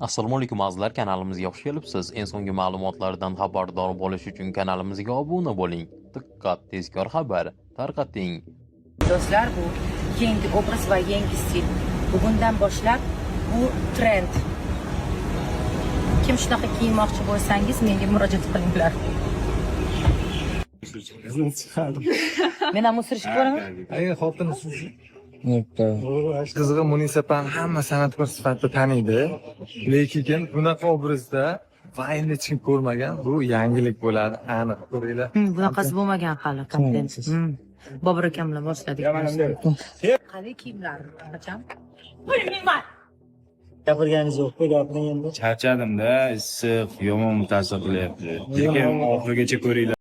Assalomu alaykum, azizlar, kanalimizga xush kelibsiz. Eng so'nggi ma'lumotlardan xabardor bo'lish uchun kanalimizga obuna bo'ling. Diqqat, tezkor xabar tarqating. Do'stlar, bu yangi obraz va yangi stil. Bugundan boshlab bu trend. Kim shunaqa kiyinmoqchi bo'lsangiz, menga murojaat qilinglar. Chiqardim. Men ham o'sirishib ko'raman. Agar xotin siz. Qizig'i, Munisa opani hamma san'atkor sifatida taniydi. Lekin bunaqa obrazda vaynni hech kim ko'rmagan. Bu yangilik bo'ladi, aniq ko'ringlar. Bunaqasi bo'lmagan hali kontent. Bobur akam bilan boshladik. Qalay kiyimlar? Qachon? Bilmayman. Gapirganingiz yo'q, gapiring endi. Charchadim-da, issiq yomon ta'sir qilyapti. Lekin oxirigacha ko'ringlar.